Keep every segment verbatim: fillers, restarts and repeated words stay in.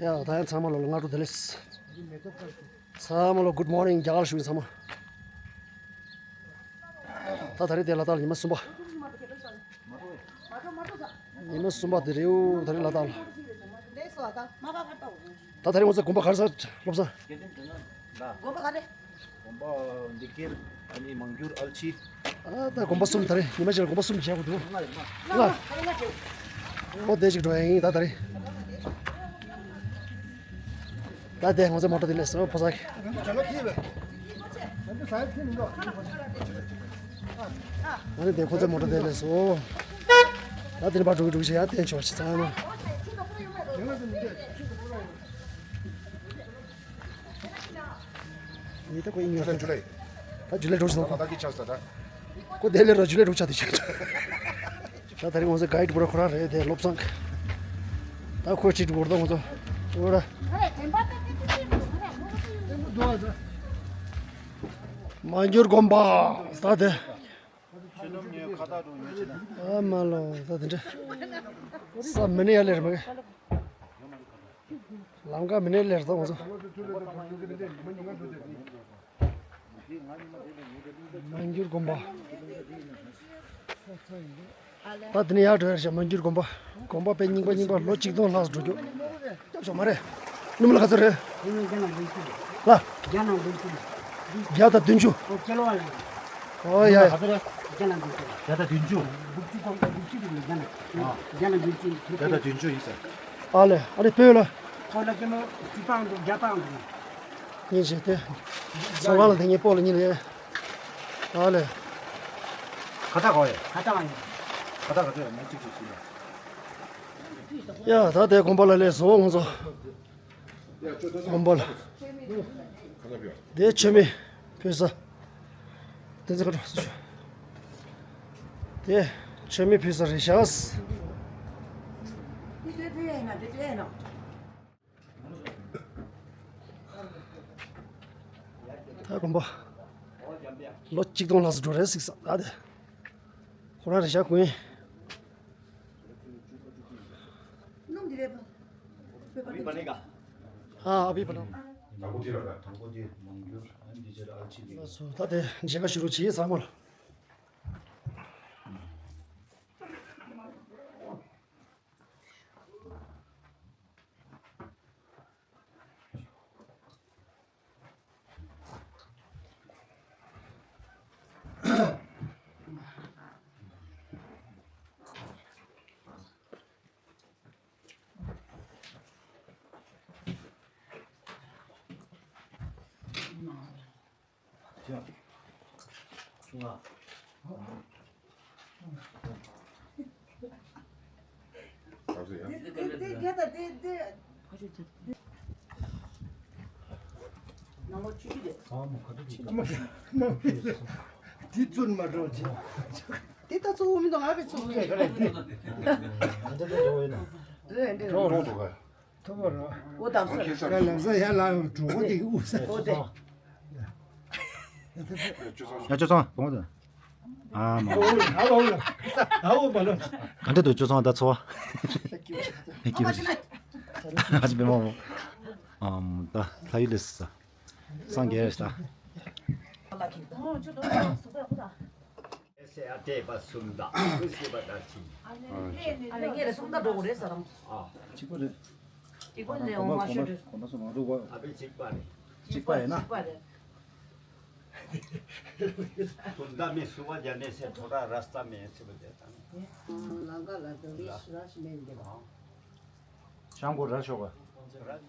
ད་ཡང་ཚང་མ་ལོ་ལ་སྔ་དྲོ་བདེ་ལེགས། ཚང་མ་ལོ་good morning རྒྱ་གར་ཞུ་ཡིན་ཚང་མ། ད་ད་རེས་དེ་ལ་དྭགས་ལ་ཉི་མ་གསུམ་པ། ཉི་མ་གསུམ་པ་དེ་རེད་འོ། ད་རེས་ལ་དྭགས་ལ། ད་ད་རེས་ང་ཚོ་དགོན་པ་ག་རེ་ཟེར་བློ་བཟང་། དགོན་པ་ག་རེ། དགོན་པ་འདི་ཁེར་ཨ་ནི་མང་འགྱུར་ཨལ་ཆི། ཨ་ད་དགོན་པ་གསུམ་ད་རེས་ཉི་མ་གཅིག་ལ་དགོན་པ་གསུམ་མཇལ་དགོས་འདུག་ལ། ཨོ་དེ་ཅིག་འགྲོ་ཡ་ཡིན་ད་ད་རེས། ད་དེ་ང་ཚོའི་མོ་ཊ་དེ་སླེབས་སོང་ཕོ་གསར་གྱི། ང་ནི་དེ་ཁོ་ཚོའི་མོ་ཊ་དེ་སླེབས་སོང་། ད་དེ་ནས་ཕར་འགྲོ་གི་འགྲོ་གི་བྱེད་ཡ་བསྟན་ཆོག་ཅིག་ཚང་མ། ཡིན་ད་ཁོ་ཡིན་ཡོད་ད་ཇུ་ལེ་འགྲོ་ཞིག་ད་ད་གི་ཆགས་ས་ད། ཁོ་དེ་ལས་ར་ཇུ་ལེ་འགྲོ་ཆགས་དེ་ཆགས། ད་ད་རིང་ང་ཚོ་གའིཌ་བོ་ར་ཁོ་རང་རེད་དེ་བློ་བཟང་། ད་ཁོ་ཅིག་འགྲོ་ད་ང་ཚོ་འོ་ར། མང་འགྱུར་དགོན་པ་ས་དེ། ཨ་མ་ལོ་ད་དེ་འདྲ། ས་མི་ནི་ཡ་ལེར་མ་གི། ལམ་ཁ་མི་ནི་ལེར་ད་ང་ཚོ། མང་འགྱུར་དགོན་པ། ད་དེ་ནས་ཡར་འགྲོ་ཡར་བྱ་མང་འགྱུར་དགོན་པ། དགོན་པ་དཔེ་རྙིང་པ་རྙིང་པ་ལོ་གཅིག་སྟོང་ལྷག་ཙམ་འགྲོ་རྒྱུ། སྐྱབས་སོ་མ་རེད། སྣུམ་ལ་ག་ཚོད་རེད། ལ། བརྒྱ་དང་བདུན་ཅུ། ཨོ་ཡ་ཡ། བརྒྱ་དང་བདུན་ཅུ། བརྒྱ་དང་བདུན་ཅུ། བརྒྱ་དང་བདུན་ཅུ། བརྒྱ་དང་བདུན་ཅུ་ཡིན་ཟེར། ཨ་ལེ་ཨ་ལེ་སྤོས་ལ། ཁོ་ལ་ཀི་ལོ་བཞི་སྟོང་འདུག་བརྒྱ་སྟོང་འདུག་གཉིས་བྱས་ཏེ། སོ་གང་ལ་དེ་ངས་སྤོ་ལ་གཉིས་ལས། ཨ་ལེ། ཁ་བཏགས་གོ་ཡ། ཁ་བཏགས་ཡིན། ཁ་བཏགས་ག་ཚོད་ཡ་མི་གཅིག་གཅིག་བྱིན་ལ། ཡ་ད་དེ་དགོན་པ་ལ་ལས་བཟོ་ང་ཚོ། དགོན་པ་ལ། དེ་མཆོད་མེ་ཕུལ་ས། དེ་ཚེ་ཁ་དྲོ་སུ་ཆུ། དེ་མཆོད་མེ་ཕུལ་ས་རེད་ཤག་ད་དགོན་པ། ལོ་གཅིག་སྟོང་ལྷག་ཙམ་འགྲོ་རེད་ཟིག་ས་ད་དེ། ཁོ་རང་རེད་ཤག་ཀུན། ཨ་ཨ་བི་བ་ལ། དང་པོ་དེ་ར་དང་པོ་དེ་མང་འགྱུར་ཨ་འདི་ཅར་ཨལ་ཆི་ལི། ལགས་སོ་ད་དེ་མཇལ་ཁ་ཞུ་རོགས་བྱེད་ཚང་མར། དེ་ཚུར་མ་འགྲོ་ཅི། དེ་ད་གཙོ་བོ་མི་འདུག་ང་བའི་ཚུར་སྐད་ག་རེ་དེ། ཐོབ་པ་རོ། འོ་དམ་ས། ཡ་ལམ་ས་ཡ་ལ་གྲོགས་པོ་དེ་དབུ་ས། འོ་དེ། ཡ་ཅོ་ཚང་བོང་དུ། ཨ་མ། ཨ་བོ་ཨ་བོ། ཨ་བོ་མ་ལོ། ག་འདྲ་འདུག་ཅོ་ཚང་ད་ཚོ། ཨ་ཅི་པེ་མ་བོ། ཨམ་ད་ལྷ་ཡུལ་ལས་ས། སངས་རྒྱས་རེད་ས། ཨེ་སེ་ཨ་ཏེ་པ་སུམ་ད། ཨུ་སི་པ་ད་ཆི། ཨ་ལེ་ངས་ལ་སུམ་ད་འགྲོ་གི་རེད་ས་རང་། ཨ། གཅིག་པ་རེད། གཅིག་པ་ནས་འོང་མ་ཤོད་དུས། གོམ་པ་སུ་མ་འགྲོ་བ། ཨ་པེ་གཅིག་པ་རེད། གཅིག་པ་ཡིན་ན། གཅིག་པ་རེད། ཐུན་ད་མི་སུ་བ་རྒྱ་ནས་སེ་ཐོ་ར་ར་སྟ་མེ་སེ་བ་རྒྱ་ད་ནི། ལང་ཀ་ལ་དོ་རི་ཤི་ར་ཤི་མེ་འདི་བ། ཤང་གོ་ར་ཤོ་ག། ར།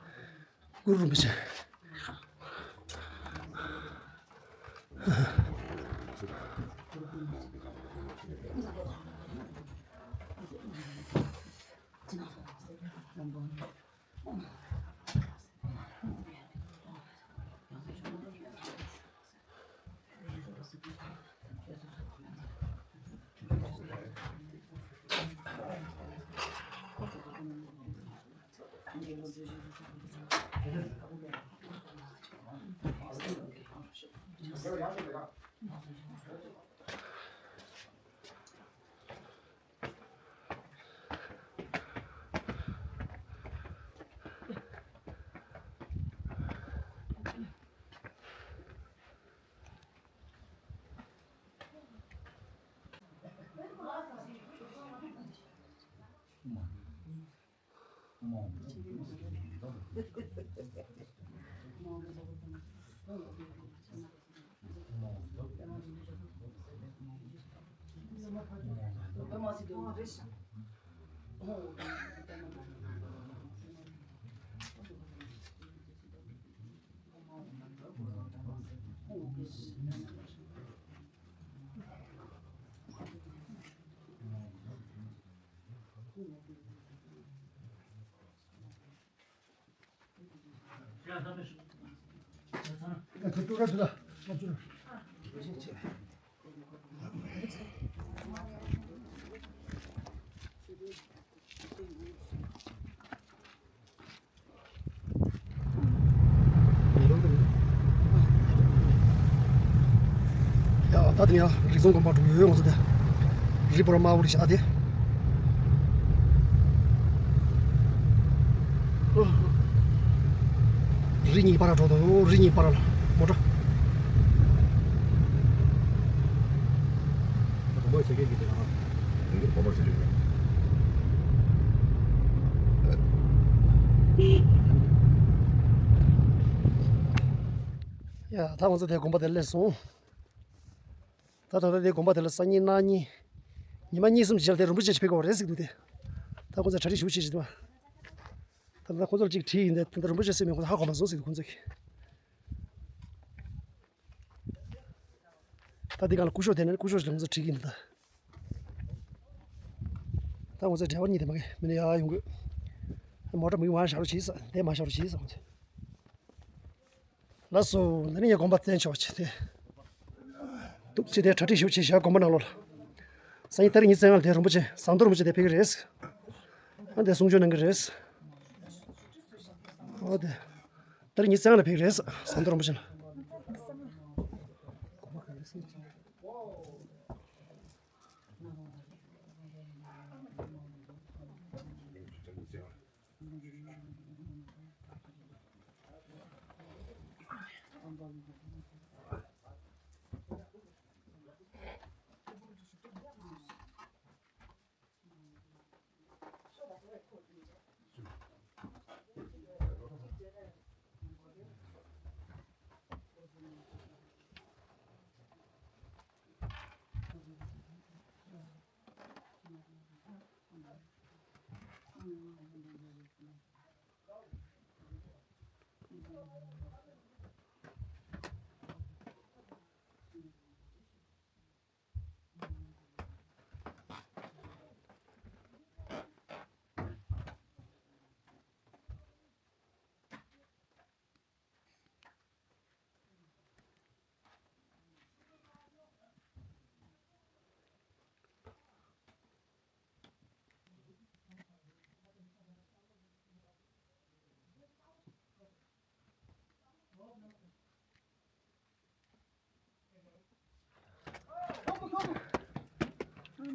གུ་རུ་རིན་པོ་ཆེ། ཡ། ད་དེ་ཡང་རིག་འཛིན་དགོན་པ་འགྲོ་གི་ཡོད། ང་ཚོ་དེ་རི་བོ་ར་དམར་པོ་རི་ཤ་དེ། རི་གཉིས་བར་འགྲོ་དང་། རི་གཉིས་བར་ལ་མོ་ཊ། ཡ། ད་ང་ཚོ་དེ་དགོན་པ་དེར་སླེབས་སོང་། ད་ད་ལྟ་དེ་དགོན་པ་དེ་ལ་སང་ཉིན་གནངས་ཉིན་ཉི་མ་གཉིས་གསུམ་རྗེས་ལ་དེ་རིན་པོ་ཆེ་ཞིག་ཕེབས་དགོས་པ་རེད་ཟེར་གྱི་འདུག་སྟེ། ད་ཁོ་ཚོས་གྲ་སྒྲིག་ཞུ་བྱེད་ཀྱི་འདུག་ད་ལྟ་ཁོ་ཚོར་ཅིག་དྲིས་ཡིན། ད་ད་ལྟ་རིན་པོ་ཆེ་སུ་མིན་ཁོ་ཚོ་ཧ་གོ་མ་སོང་ཟེར་གྱི་འདུག་ཁོ་ཚོས་ཀྱིས། ད་འདི་གང་ལ་སྐུ་ཞབས་དེ་ནས་སྐུ་ཞབས་ལ་ང་ཚོ་ཁྲིད་ཀྱི་ཡིན་ད། ད་ང་ཚོ་ཌ་རའི་བར་གཉིས་དེ་མ་གི་མི་ནི་ཡར་ཡོང་དགོས། མོ་ཊ་མིག་མར་བཞག་རོགས་བྱེད་ས། དེ་མར་བཞག་རོགས་བྱེད་ས། ང་ཚོ། ལགས་སོ། འདི་ནི་ངས་དགོན་པ་བསྟན་ཆོག་ཆེ་དེ། འདུག་ཅེས་དེ་གྲ་སྒྲིག་ཞུ་ཆེ་བཞག་དགོན་པ་ནང་ལོགས་ལ། སང་ཉིན་ཏ་རིག་ཉི་ཤུ་རྩ་ལྔ་ལ་དེ་རིན་པོ་ཆེ་ཟམ་གདོང་རིན་པོ་ཆེ་དེ་ཕེབས་ཀྱི་རེད། ཨ་འདི་གསུང་ཆོས་གནང་གི་རེད། ཨོ་དེ། ཏ་རིག་ཉི་ཤུ་རྩ་ལྔ་ལ་ཕེབས་ཀྱི་རེད། ཟམ་གདོང་རིན་པོ་ཆེ་ལ།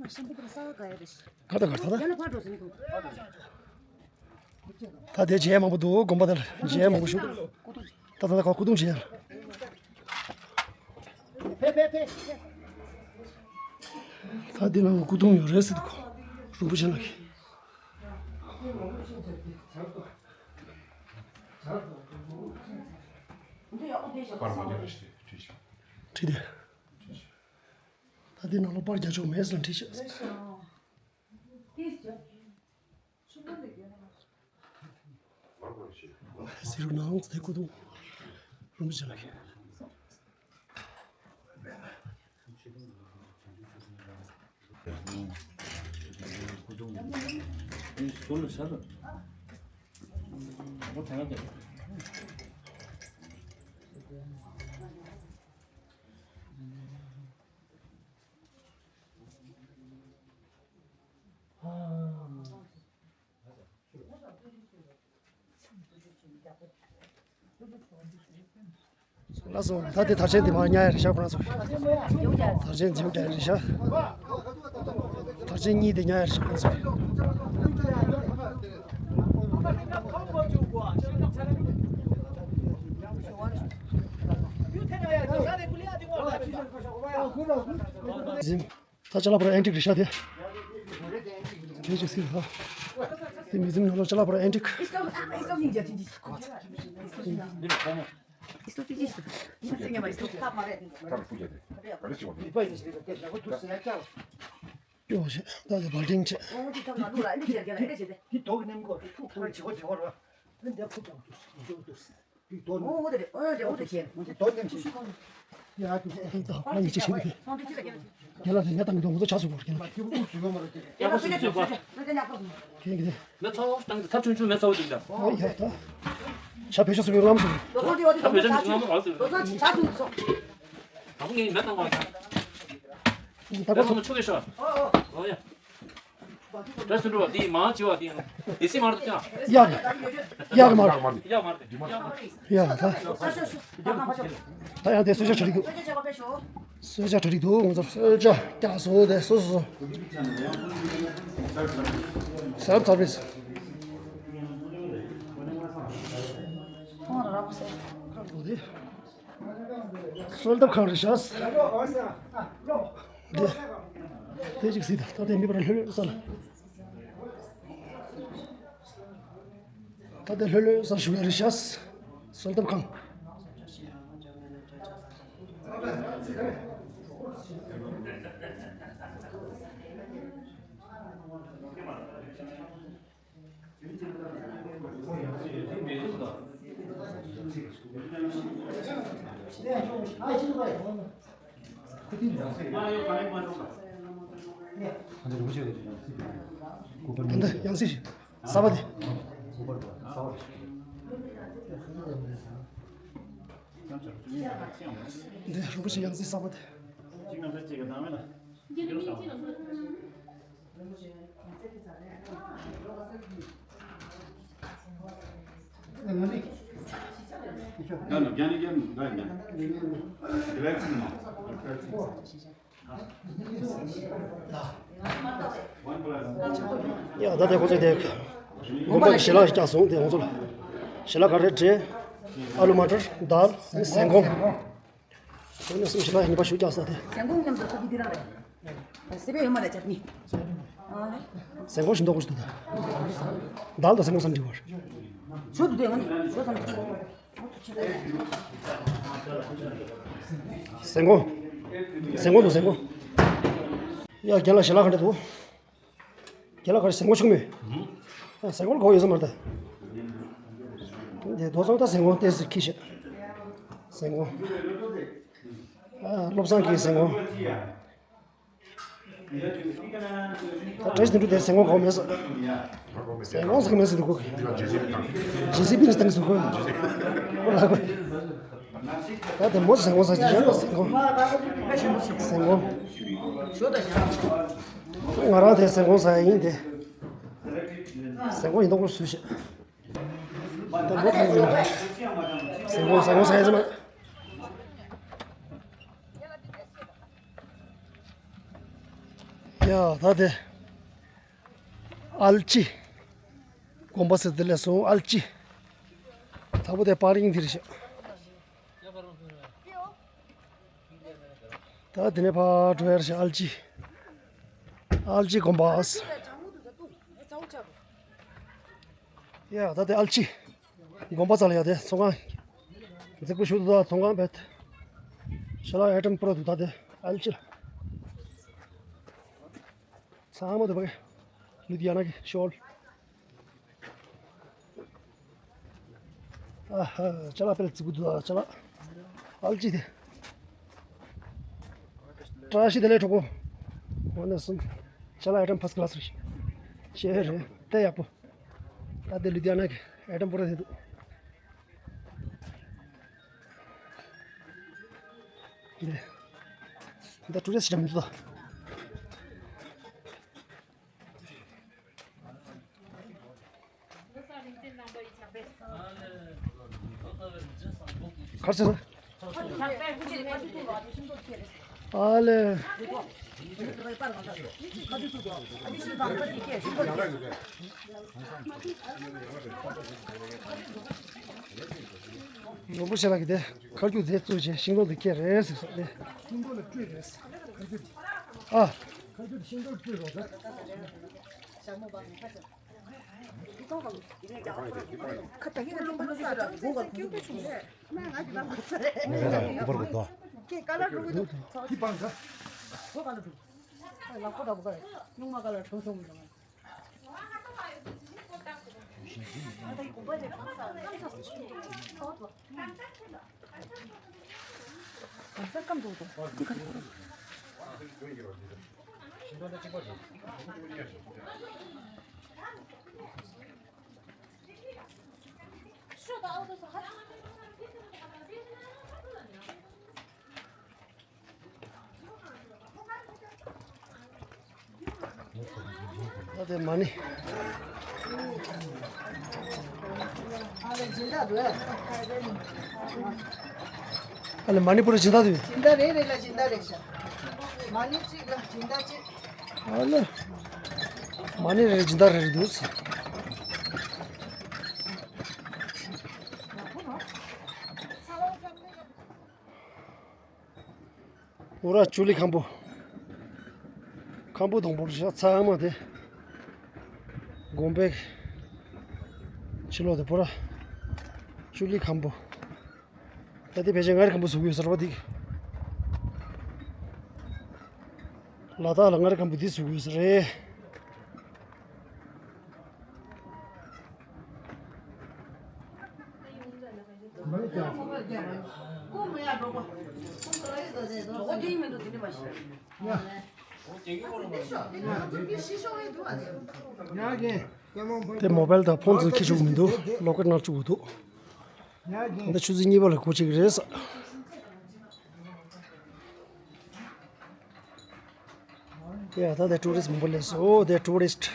ག་ད་ག་ད་ད། ད་དེ་མཇལ་མང་པོ་འདུག་དགོན་པ་དེར་མཇལ་མང་པོ་བཞུགས། ད་ད་ད་ག་སྐུ་གདུང་མཇལ། ད་འདི་ནང་སྐུ་གདུང་ཡོད་རེད་ཟེར་འདུག་རིན་པོ་ཆེ་ལགས་ཀྱིས། པར་མ་བརྒྱབ་པ་ཞིག་བྲིས་ཤག་བྲིས་ཏེ། ད་འདི་ནང་ལ་པར་རྒྱག་ཆོག་མེད་ཟེར་བྲིས་ཤག་ཟེར་རུ་ནང་དེ་སྐུ་གདུང་རིན་པོ་ཆེ་ལགས་ཀྱིས། ལགས་སོ། ད་དེ་དར་ཆེན་དེ་མར་ཉར་ཡ་རེད་ཤག་ཁོ་རང་ཚོ། དར་ཆེན་འཛིན་རྒྱ་རེད་ཤག་དར་ཆེན་གཉིས་དེ་ཉར་ཡ་རེད་ཤག་ཁོ་རང་ཚོ། འཛིན། ད་ཅ་ལག་པར་ཨན་ཊིག་རེད་ཤག་དེ། དེ་ཅིག་སྲིད་ལ། དེ་མི་ཟིན་ནོ་ལོ་ཅ་ལག་པར་ཨན་ཊིག་ཡོ་ཞེ་ད་དེ་བར་ཏིང་ཆེ། ད་ང་ཡིད་ཆེས་བྱེད་ཀྱི། རྒན་ལགས་དེ་ནས་བཏང་གི་འདུག་ང་ཚོ་ཆ་ཟུག་གོ་རྒན་ལགས། ཁྱེད་ཀྱི་དེ། མེ་ཚ་བོ་བཏང་གི་ཐབས་ཆུང་ཆུང་མེ་ཚ་བོ་དེ་འདྲ། ཨོ་ཡ་ད། ཆ་བེད་སྤྱོད་སུ་ཡོད་ལམ་སུ། ད་བེད་སྤྱོད་ཆུང་ཆུང་ལམ་སུ། ད་བུ་ངས་མེ་བཏང་བ་ཡིན། ད་ག་སོང་ཆུ་གི་ཤོག་ཨོ་ཡ། བཀྲ་ཤིས་འགྲོ་བ་དེ་མང་ཆེ་བ་དེ་ཡང་དེ་སྲིད་མར་དུ་ཀྱང་། ཡག་གི། ཡག་གི་མར། ཡག་མར་དེ། ཡག་ད། ད་ཡང་དེ་གསོལ་ཇ་གྲ་སྒྲིག་འདུག་གསོལ་ཇ་གྲ་སྒྲིག་འདུག་ང་ཚོར་གསོལ་ཇ་རྒྱག་སོང་དེ་སོ་སོ་སོ། ཟབ་ཚར་བས། གསོལ་ཐབ་ཁང་རེད་ཤག་འདི། དེ་ཅིག་གཟིགས་དང་། ད་དེ་མི་པར་ལྷོད་ལྷོད་ས་ལ། ད་དེ་ལྷོད་ལྷོད་ས་ལ་བཞུགས་ཡ་རེད་ཤག་གསོལ་ཐབ་ཁང་། ད་ཡང་སྲིད་གསར་པ་དེ། འདི་རིན་པོ་ཆེ་ཡང་སྲིད་གསར་པ་དེ། ཡ་ད་ལྟ་ཁོ་ཚོས་དེ་དགོན་པ་གི་ཞལ་ལག་ཅིག་བཀྱགས་སོང་། དེ་ང་ཚོ་ལ་ཞལ་ལག་ག་རེ་རེད། ཨ་ལུ་མ་ཊར། དཱལ། ཟན་གོང་། དེ་ནས་གསུམ་ཞལ་ལག་གཉིས་པ་ཞུ་བཀྱགས་ས་དེ། ཟན་གོང་མཉམ་དུ་ཁོ་གི་འདི་རང་རེད། སེ་པའི་ཡོད་མ་རེད་ཅག་གཉིས། ཟན་གོང་ཞིམ་མདོག་ཁོ་ཞིག་འདུག་ད། དཱལ་དང་ཟན་གོང་ས་འདྲི་བར། ཞུ་འདུག་དེ་ང་ནི་ཞུ་བསམ་གྱི། ཟན་གོང་། ཟན་གོང་འདུག་ཟན་གོང་། ཡ་རྒན་ལགས་ཞལ་ལག་ག་འདྲ་འདུག་རྒན་ལགས་ག་རེ་ཟན་གོང་ཆུང་མོད། ཨ་ཟན་གོང་གོ་ཡོད་ས་མ་རེད་ད། དེ་རྡོ་ཚང་ད་ཟན་གོང་ཏོག་ཙམ་ཁྱི་ཤ། ཟན་གོང་། ཨ་བློ་བཟང་གི་ཟན་གོང་། ད་བཀྲ་ཤིས་དོན་གྲུབ་དེ་ཟན་གོང་གོ་མེད་ས། ཟན་གོང་ཟ་གི་མེད་ཟེར་འདུག་གོ། ཇེ་སི་པི་ནས་བཏང་གི་ཟེར་གོ། ཁོ་ལ་གོ། ད་དེ་མོ་ཟན་གོང་ཟ་གི་ཡོད་ཟན་གོང་། ཟན་གོང་། ང་རང་དེ་ཟན་གོང་ཟ་ཡ་ཡིན་དེ། ཟན་གོང་ཡིན་མདོག་ཁོ་སུས་ཤེས། ད་མོ་གང་ཡིན་ན། ཟན་གོང་ཟན་གོང་ཟ་ཡ་ཟེར་མ། ཡ་ད་དེ་ཨལ་ཅི་དགོན་པ་ཟེར་དེ་ལས་སོང་། ཨལ་ཅི། དང་པོ་དེ་པར་རིང་འདིར་བཞག་ད་དེ་ནས་ཕར་འགྲོ་ཡར་བཞག་ཨལ་ཅི། ཨལ་ཅི་དགོན་པ། ཡ་ད་དེ་ཨལ་ཅི། དགོན་པ་ཙ་ལ་ཡ་དེ་ཚོང་ཁང་། རྫིག་པོ་ཞུ་འདུག་ད་ཚོང་ཁང་བེད། ཤ་ལ་ཨེ་ཊམ་པུ་ར་འདུག་ད་དེ་ཨལ་ཅི་ལ། ཚང་མ་འདུག་པ། ལུ་དི་ཡ་ན་གི་ཤོལ། ཨ་ཧ། ཅ་ལག་དཔེ་རྫིག་པོ་འདུག་ད་ཅ་ལག་ཨལ་ཅི་དེ། བཀྲ་ཤིས་བདེ་ལེགས་གྲོགས་པོ། འོ་ན་སོང་། ཅ་ལག་ཨེ་ཊམ་ཕ་སི་ཀི་ལ་སི་རེད། ཤེས་རེད་དེ་ཡག་པོ། ད་དེ་ལུ་དི་ཡ་ན་གི་ཨེ་ཊམ་པུ་ར་དེ་འདུག་འདི། འདི་ཊུ་རི་སི་ཊི་མི་འདུག་ད། གར་ཟེར། ཨ་ལེ། ནོར་བུ་ཆེ་ལགས་ཀྱིས་དེ་ཁ་རྒྱུག་དེ་བཙུགས་བྱས་ཤིང་སྡོང་དེ་སྐྱེས་རེད་ཟེར་སོང་དེ། ཤིང་སྡོང་ལ་སྤྲོས་རེད། ཁ་རྒྱུག་དེ། ཨ། ཁ་རྒྱུག་དེ་ཤིང་སྡོང་སྤྲོས་རོགས་ཟེར། ད་དེ་མ་ཎི། ཨ་ལེ་མ་ཎི་པུ་ར་སྦྱིན་བདག་དེ། སྦྱིན་བདག་རེ་རེ་ལ་སྦྱིན་བདག་རེ་ཤག་མ་ཎི་གཅིག་ལ་སྦྱིན་བདག་གཅིག་ཨ་ལེ། མ་ཎི་རེ་རེ་སྦྱིན་བདག་རེ་རེ་འདུག་འོ་ར་ཅུ་ལི་ཁམ་བུ། ཁམ་བུ་དང་པོར་བཞག་ཚང་མ་དེ། དགོན་པའི་ཕྱི་ལོགས་དེ་པུ་ར། ཅུ་ལི་ཁམ་བུ། ད་དེ་ཕལ་ཆེར་མངའ་རིས་ཁམ་བུ་བཟོ་གི་ཡོད་ས་རེད་པ་འདི། ལ་དྭགས་ལ་མངའ་རིས་ཁམ་བུ་འདི་བཟོ་གི་ཡོད་ས་རེད། དེ་མོ་བལ་དང་ཕོན་ཚུ་ཁྱི་ཤུག་མི་འདུག་ལོ་ཀ་ནར་བཅུག་འདུག་འདི་ཆུ་ཚོད་གཉིས་པ་ལ་སྒོ་ཕྱེ་གི་རེད་ས། ཡ་ད་དེ་ཊུ་རི་སི་མང་པོ་སླེབས་སོང་། དེ་ཊུ་རི་སི།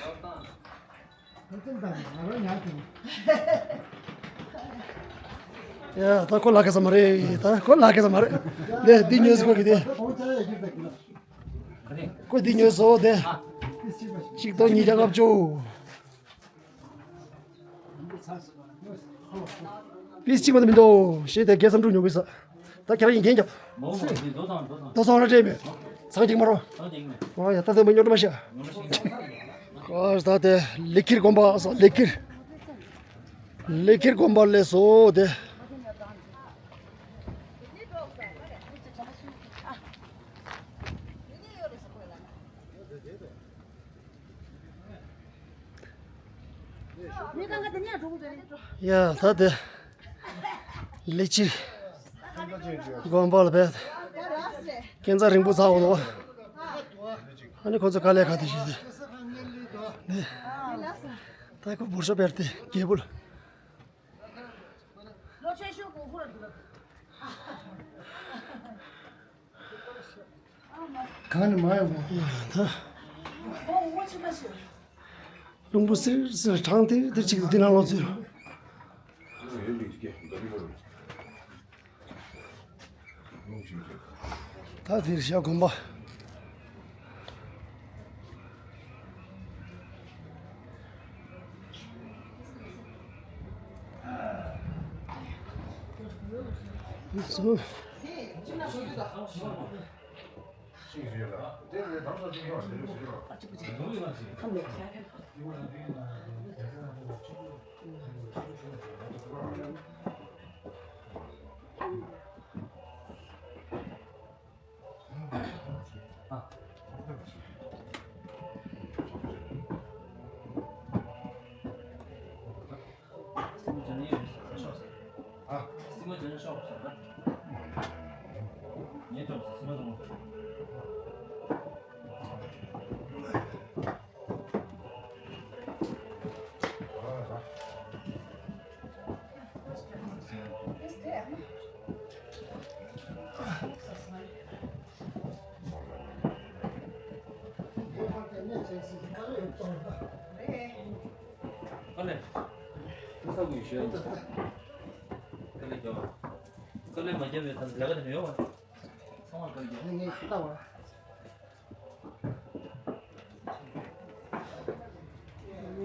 ཡ་ད་ཁོ་ལ་ཁ་ས་མ་རེད། ད་ཁོ་ལ་ཁ་ས་མ་རེད། དེ་འདི་ཉོས་སོང་ཁོ་གི་དེ། ཁོ་འདི་ཉོས་སོང་དེ། གཅིག་སྟོང་ཉིས་བརྒྱ་ལྔ་བཅུ། པིས་གཅིག་མ་གཏོགས་མི་འདུག་ཞེས་དེ་རྒྱལ་སམ་ཕྲུག་ཉོ་གི་ས། ད་ཁྱེད་རང་ཡིན་མཁན་རྒྱབ། མོ་མོ་དེ་རྡོ་ཚང་རྡོ་ཚང་། རྡོ་ཚང་ར་སྤྲད་མེད། ཚང་གཅིག་མ་རོ། ཚང་གཅིག་མེད། ཨོ་ཡ་ད་ལྟ་མ་ཉོ་འགྲོ་མ་ཤེས། ཨོ་ད་དེ་ལི་ཁིར་དགོན་པ་སོ་ལི་ཁིར། ལི་ཁིར་དགོན་པ་ལས་སོ་དེ། ཡ་ད་དེ། ལི་ཁིར། དགོན་པ་ལ་བས། སྐས་འཛེག་རིང་པོ་ཚར་འོང་ནོ། ཨ་ནི་ཁོ་ཚོ་དཀའ་ལས་ཁག་དེ་བྱེད་དེ། ནི། ད་ཁོ་འབུར་ཤོག་བེར་ཏེ་རྒྱལ་པོ་ལ། གང་ནས་མ་ཡོང་གོ། ད། རླུང་བུ་སིར་སིར་གྲང་ཐིར་ཐིར་ཅིག་འདི་ནང་ལོག་ཚུད། ད་དེར་བཞག་དགོན་པ། སོ།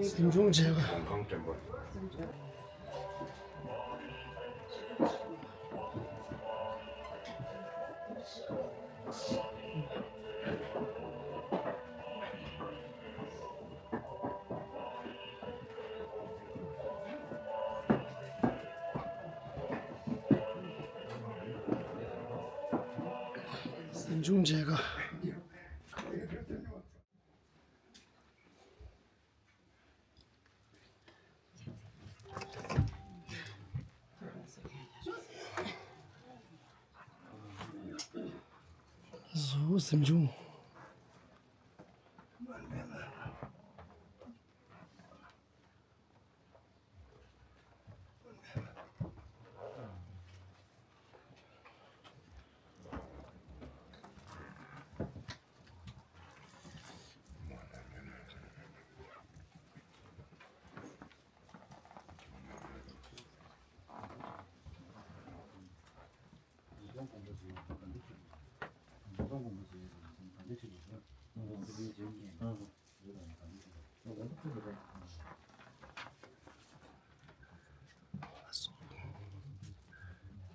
གཟིམ་ཆུང་མཇལ་ཁ། གཟིམ་ཆུང་མཇལ་ཁ། གཟུགས་གཟིམ་ཆུང་།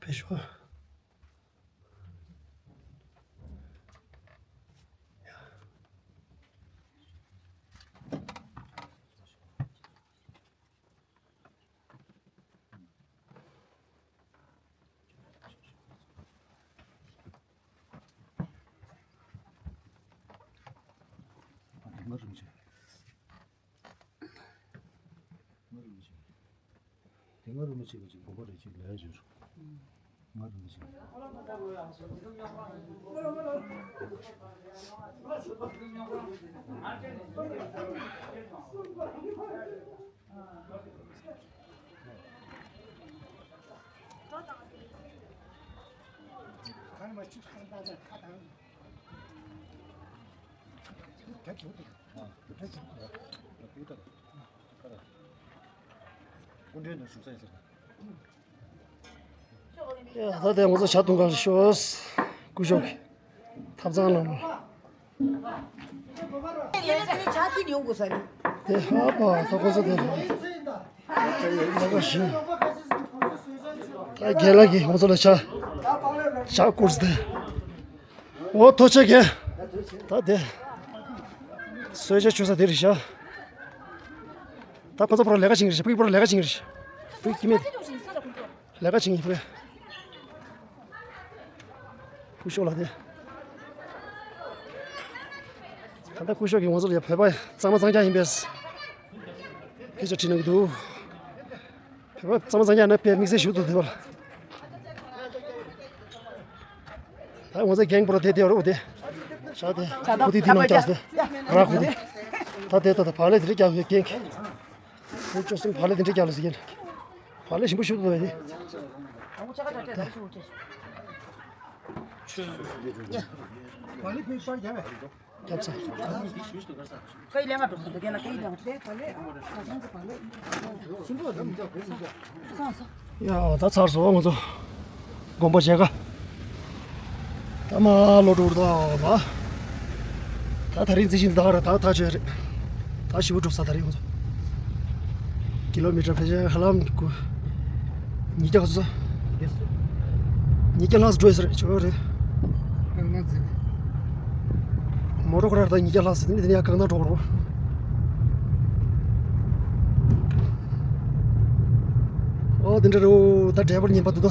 ཕེབས་ཤོག་དེ་སྔ་རུ་མི་བྱེད་པ་ཅིག་དགོངས་པ་རེ་ཅིག་ལས་བྱོས། སྔ་རུ་མི་བྱེད། ཡ། ད་དེ་ང་ཚོ་ཇ་འཐུང་གར་ཤོག་སྐུ་ཞབས་ཀྱི་ཐབ་ཚང་ནང་ལ། དེ་ཧ་པ་ད་ཁོ་ཚོ་དེ་ལ་ཀ་ཞིག་ད་རྒན་ལགས་ཀྱིས་ང་ཚོ་ལ་ཇ་ཇ་བསྐུར་ཟེར་དེ། འོ་ཐུགས་རྗེ་ཆེ། ད་དེ་གསོལ་ཇ་མཆོད་ས་དེ་རེད་ཤག་ད་ཁོ་ཚོ་ཕར་ལས་ཀ་བྱེད་ཀྱི་རེད་ཤག་ཕ་གི་ཕར་ལས་ཀ་བྱེད་ཀྱི་རེད་ཤག་ཕ་གི་སྐྱེ་དམན། ལས་ཀ་བྱེད་ཀྱི་ཕ་གི། སྐུ་ཞབས་ལགས་དེ། ད་ལྟ་སྐུ་ཞབས་ཀྱིས་ང་ཚོ་ལ་བོད་པ་གཙང་མ་གཙང་རྐྱང་ཡིན་པས་སྐད་ཆ་དྲིས་གནང་གི་འདུག་བོད་པ་གཙང་མ་གཙང་རྐྱང་ན་དཔེ་དམིགས་བསལ་ཞུ་ཐུབ་འདུག་བ། ད་ང་ཚོ་རྒན་པོ་དེ་དེ་རོ་དེ། ཤ་དེ། ཁོ་དེ་དེ་ནང་རྒྱག་སྟེ། ར་ཁོ་དེ། ད་དེ་ད་ད་བག་ལེབ་དེ་རེ་རྒྱག་ཡོད་རྒན། ཁོ་ཅོ་སེམས་བག་ལེབ་དེ་འདྲ་རྒྱག་ལ་ཟེར་གྱིན། བག་ལེབ་ཞིམ་པོ་ཞིག་འདུག་བས་དེ། བག་ལེབ་ཕུད་པར་རྒྱབ་བས། རྒྱབ་ཚར། ཡ་ད་ཚར་སོང་ང་ཚོ། དགོན་པ་མཇལ་ཁ། ད་མ་ལོ་དྲུག་ད་ལ། ད་ད་རིང་རྩི་ཤིང་ད་ར་ད་ད་བྱས་རེད། ད་ཞི་བ་འགྲོ་ས་ད་རིང་ང་ཚོ། ཀི་ལོ་མི་ཊར་ཕལ་ཆེར་ཧ་ལམ་དགུ། ཉིས་བརྒྱ་ག་ཚོད། ཉིས་བརྒྱ་ལྷག་འགྲོ་ཡོད་ས་རེད། ཆོག་རེད། མོ་ཊ་ཁོ་རང་ད་ཉིས་བརྒྱ་ལྷག་ཟིན་ནས་དེ་ནས་ཡར་རྐང་ཐང་འགྲོ་དགོས་རེད། ཨོ་དེ་འདྲ་རེད། ད་ཌ་རའི་ཝར་ངན་པ་འདུག་ད།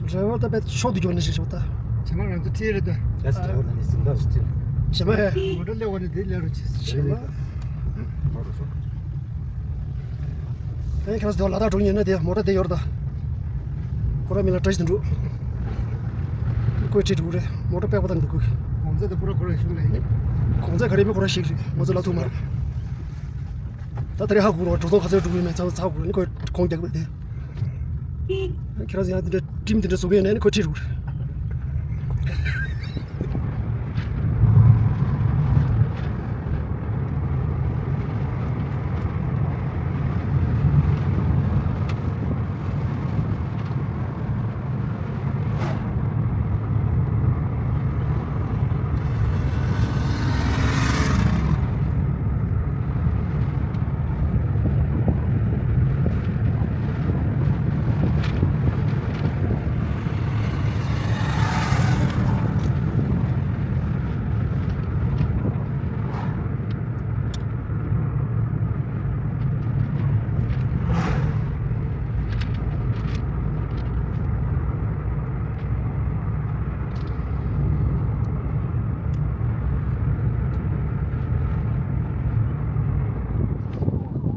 ཌ་རའི་ཝར་ད་དཔེ་ཤོག་ཏུ་རྒྱུག་ནས་ཤེས་ཤོག་ད། ཇ་མ་རང་ཚོ་ཁྲིད་རེད་ད། ཡ་སི་ཌ་རའི་ཝར་ད་ནི་སེམས་ཐག་ཞིག་ཁྲིད། ཇ་མ་ཧེ། མོ་ཊ་སླེབས་པ་ནས་དེ་སླེབས་རོགས་བྱེད། ཇ་མ། ཨེ་ཁྱེད་རང་ཚོ་ལ་དྭགས་འགྲོ་མཁན་ཡིན་ན་དེ་མོ་ཊ་དེ་ཡོད་རེད་ད། ཁོ་རང་མིང་ལ་བཀྲ་ཤིས་དོན་གྲུབ། ཁོས་ཁྲིད་འགྲོ་གི་རེད། མོ་ཊ་པེག་པ་དང་འདུག་གི། གོང་ཚད་དེ་ཁོ་རང་ཁོ་རང་ཞིག་ལ་ཡིན། གོང་ཚད་ག་རེ་མིན་ཁོ་རང་ཞིག་རེད། ང་ཚོ་ལ་ཐུག་མ་རེད། ད་ད་རེས་ཧ་གོ་རོགས། འགྲོ་སོང་ག་ཚོད་འགྲོ་གི་ཡོད་མེད་ཚང་ཚང་གོ་ནི་ཁོས་ཁོང་རྒྱག་པ་དེ། ཁྱེད་རང་ཚོ་ཡང་དེ་འདྲ་ཊིམ་དེ་འདྲ་བཟོ་གི་ཡོད་ན་ནི་ཁོས་ཁྲིད་རོགས།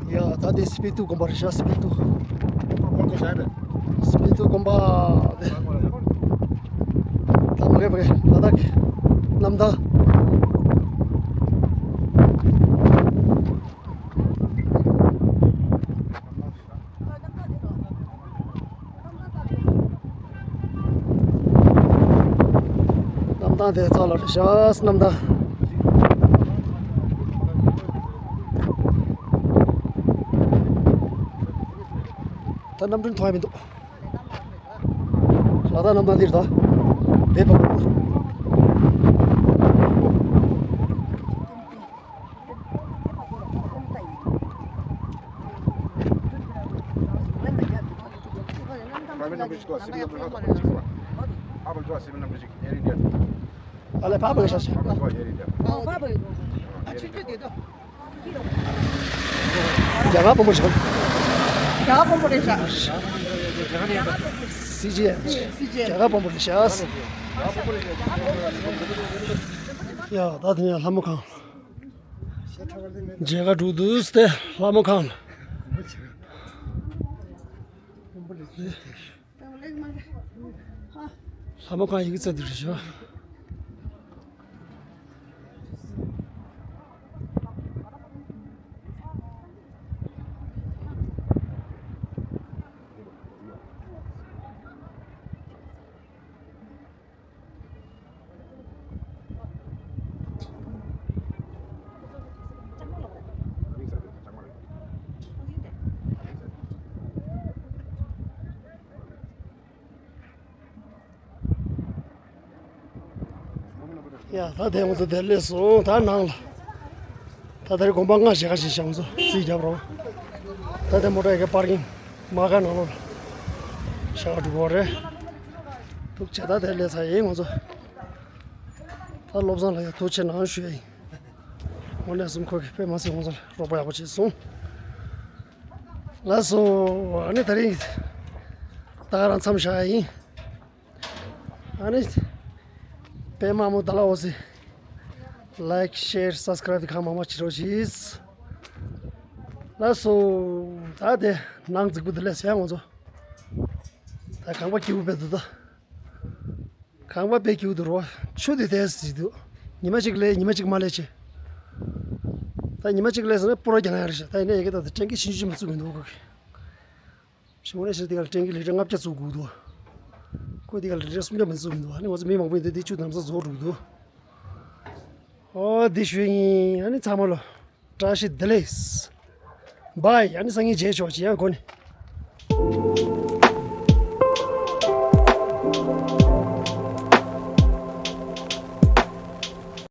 ཡ་ད་དེ་སི་པི་ཏུ་དགོན་པ་རེད་ཤག་སི་པི་ཏུ། སི་པི་ཏུ་དགོན་པ་དེ། ད་མ་རེད་མ་རེད། ལ་དྭགས་ཀྱི་གནམ་ཐང་། གནམ་ཐང་དེ་ཚོ་ལ་རེད་ཤག་གནམ་ཐང་། ད་གནམ་གྲུ་མཐོང་ཡ་མི་འདུག་ལ་དྭགས་གནམ་ཐང་འདིར་ད། དེ་བ། Private number ཅིག་དང་སི་ཝི་ནམ་པར་ཁ་པར་ཅིག་ཕ་བ་ལ་ཕ་བ་ཤ་ཤ། ཕ་བ་ཡོད་རེད་ད། ཨ་ཕ་བ་ཡོད་རེད་ད། ཨ་ཕ་བ་ཡོད་རེད་ད། རྒྱ་གར་དཔོན་པོ་རེད་ཤག་རྒྱ་གར་དཔོན་པོ་རེད་ཤག་སི་ཇི་ཨེམ། སི་ཇི་ཨེམ། རྒྱ་གར་དཔོན་པོ་རེད་ཤག་ཡ་ད་དེ་ནས་ལྷ་མོ་ཁང་། མཇལ་ཁ་གྲུབ་འདུག་སྟེ་ལྷ་མོ་ཁང་། ལྷ་མོ་ཁང་ཡི་གེ་རྩ་འདི་རེད་ཤག་ཡ་ད་དེ་ང་ཚོ་དེར་སླེབས་སོང་། ད་ནང་ལ། ད་དེར་དགོན་པ་ལྔ་ཞེ་ག་ཞིག་བཞག་ཚོ་རྩིས་རྒྱབ་རོགས། ད་དེ་མོ་ཊ་ཡི་གེ་པར་ཀིང་མ་ག་ནང་ལོགས་ལ་བཞག་འགྲོ་གི་རེད། ཐུགས་རྗེ་ཆེ། ད་དེར་སླེབས་ཚར་ཡིན་ང་ཚོ། ད་བློ་བཟང་ལགས་ཡ་ཐུགས་རྗེ་ཆེ་གནང་ཞུ་ཡ་ཡིན། དངོས་གནས་སེམས་ཁོག་གི་དཔེ་མ་སྲིད་ང་ཚོ་ལ་རོགས་པ་ཡག་པོ་བྱས་སོང་། ལགས་སོ། ཨ་ནི་དེ་རིང་ད་ག་རང་མཚམས་བཞག་ཡ་ཡིན། ཨ་ནི་པད་མ་མོ་ད་ལ་འོ་སི། ལའིཀ་ཤེར་སབ་སི་ཀ་རའིབ་དེ་གང་མང་མང་བྱེད་རོགས་གྱིས། ལགས་སོ། ད་དེ་ནང་རྫིག་པོ་འདི་ལས་ཟེར་ང་ཚོ། ད་ཁང་པ་སྐྱིད་པོ་དཔེ་འདུག་ད། ཁང་པ་དཔེ་སྐྱིད་པོ་འདུག་རོ། ཆུ་དེ་དེ་ཟིག་འདུག་ཉི་མ་གཅིག་སླེབས་ཉི་མ་གཅིག་མ་སླེབས་བྱས། ད་ཉི་མ་གཅིག་སླེབས་ཟེར་ན་སྤུ་ར་རྒྱག་ཡ་རེད་ཤག་ད་ཡིན་ན་ཡ་གི་ད་ད་ཊེང་ཀི་ཆུང་ཆུང་ཅིག་མ་བཙུགས་མི་འདུག་གོ་གི། ཞེ་པོ་ནས་ཞེ་དེ་ག་ལ་ཊེང་ཀི་ལི་ཊར་ལྔ་བརྒྱ་བཙུགས་དགོས་འདུག་ཁོས་དེ་ག་ལ་ལི་ཊར་སུམ་བརྒྱ་མ་བཙུགས་མི་འདུག་ཨ་ནི་ང་ཚོ་མི་མང་པོ་ཡིན་དུས་དེ་ཆུ་དམ་ས་རྫོགས་འགྲོ་གི་འདུག་ཨོ་དེ་ཞུ་ཡིན། ཨ་ནི་ཚང་མ་ལ་བཀྲ་ཤིས་བདེ་ལེགས། བཱའི། ཨ་ནི་སང་ཉིན་མཇལ་ཆོག་ཅི་ཡང་གོ་ནི།